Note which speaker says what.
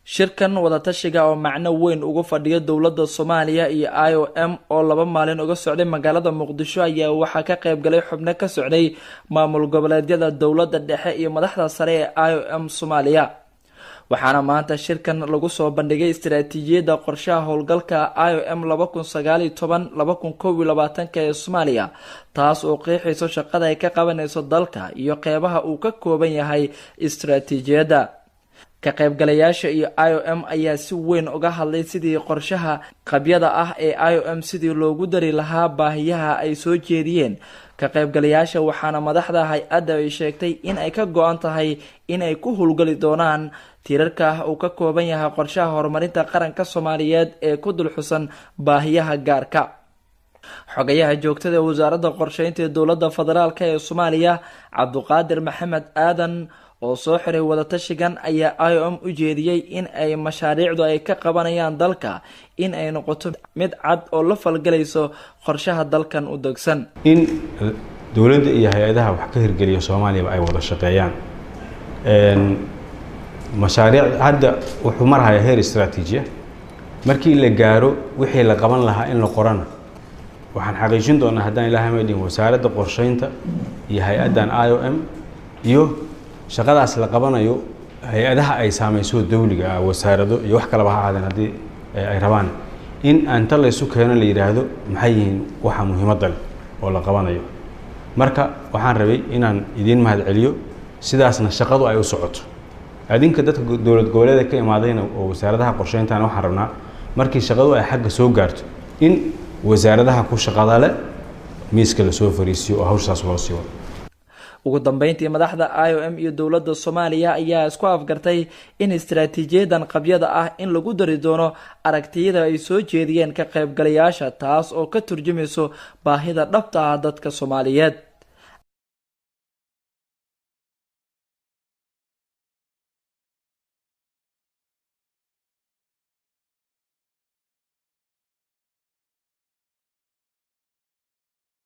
Speaker 1: Shirkan wadatashiga oo macno weyn ugu fadhiyo dowladda Soomaaliya iyo IOM oo 2 maalin uga socday magaalada Muqdisho ayaa waxaa ka qayb galay xubno ka socday maamul goboleedyada, dowladda dhexe iyo madaxda sare ee IOM Soomaaliya. Waxaana maanta shirkan lagu soo bandhigay istaraatiijiyadda qorshaha howlgalka IOM 2019 2021-ka ee Soomaaliya, taas oo qeexayso shaqada ay ka qabanayso dalka iyo qeybaha uu ka kooban yahay istaraatiijiyadda. Ka qaybgalayaasha iyo IOM ayaa si weyn uga hadlay sidii qorshaha qabyada ah ee IOM sidii loogu dari lahaa baahiyaha ay soo jeediyeen ka qaybgalayaasha. Waxaana madaxda hay-adda ay sheegtay in ay ka go-an tahay in ay ku howlgali doonaan tiirarka uu ka kooban yahay qorshaha horumarinta qaranka Soomaaliyeed ee ku dul xusan baahiyaha gaarka. Xogayaha joogtada ee Wasaaradda Qorsheynta ee dowladda federaalk ee Soomaaliya, Cabduqaadir Maxamed Aadan, oo soo xiray wadatashigan ayaa IOM u jeediyey in ay mashaariicdu ay ka qabanayaan dalka in ay noqoto mid cad oo la falgalayso qorshaha dalkan u degsan.
Speaker 2: In dowladda iyo hay-adaha wax ka hirgeliya Soomaaliyaba ay wada shaqeeyaan. Mashaariic hadda wuxuu marhayaa heer istraatiijiya, markii la gaaro wixii la qaban lahaa in la qorana, waxaan xaqiijin doonaa haddaan Ilaahay ma dhihin Wasaaradda Qorsheynta iyo hay-addan IOM iyo shaqadaas la qabanayo hay-adaha ay saameyso dawliga ah, wasaarado iyo wax kalaba ha ahaadeen, haddii ay rabaan in anta laysu keeno la yidhaahdo maxay yihiin waxa muhiimadda leh oo la qabanayo. Marka waxaan rabay inaan idiin mahad celiyo, sidaasna shaqadu ay u socoto. Adinka dadka dowlad goboleeda ka imaadayna oo wasaaradaha qorsheyntana, waxaan rabnaa markii shaqadu ay xagga soo gaarto in wasaaradaha ku shaqada leh miiska lasoo fariisiyo oo hawshaas loo sii wado.
Speaker 1: Ugu dambeyntii, madaxda IOM iyo dowladda Soomaaliya ayaa isku afgartay in istaraatiijiyadan qabyada ah in lagu dari doono aragtiyada ay soo jeediyeen ka qaybgalayaasha, taas oo ka turjumayso baahida dhabta ah dadka Soomaaliyeed.